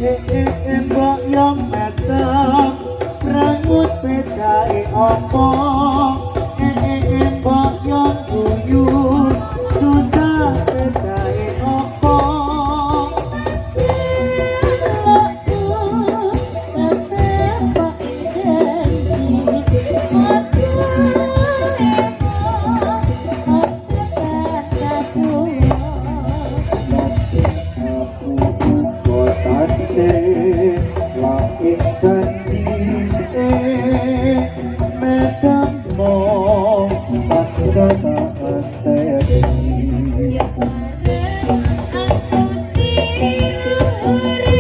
Eh eh eh mbok yo mesem prangut bedae opo. Eh eh eh mbok yo guyu susah bedae opo. Celokku tetep janji, aja emo, aja kasuwa. Aku uga tansih laing janji, eh mesemo paksa tak enteni. Ya bareng aku tidure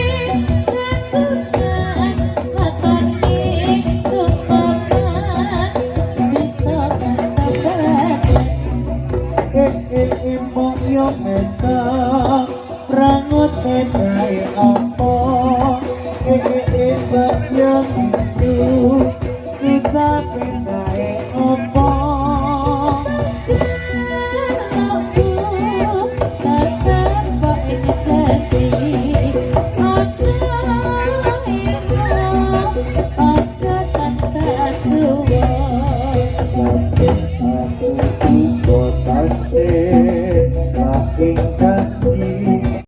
jagungan watone kepapan bisa kasabaran. Eh eh eh mbok yo mesem prangut bedae opo. Eh eh eh mbok yo guyu susah.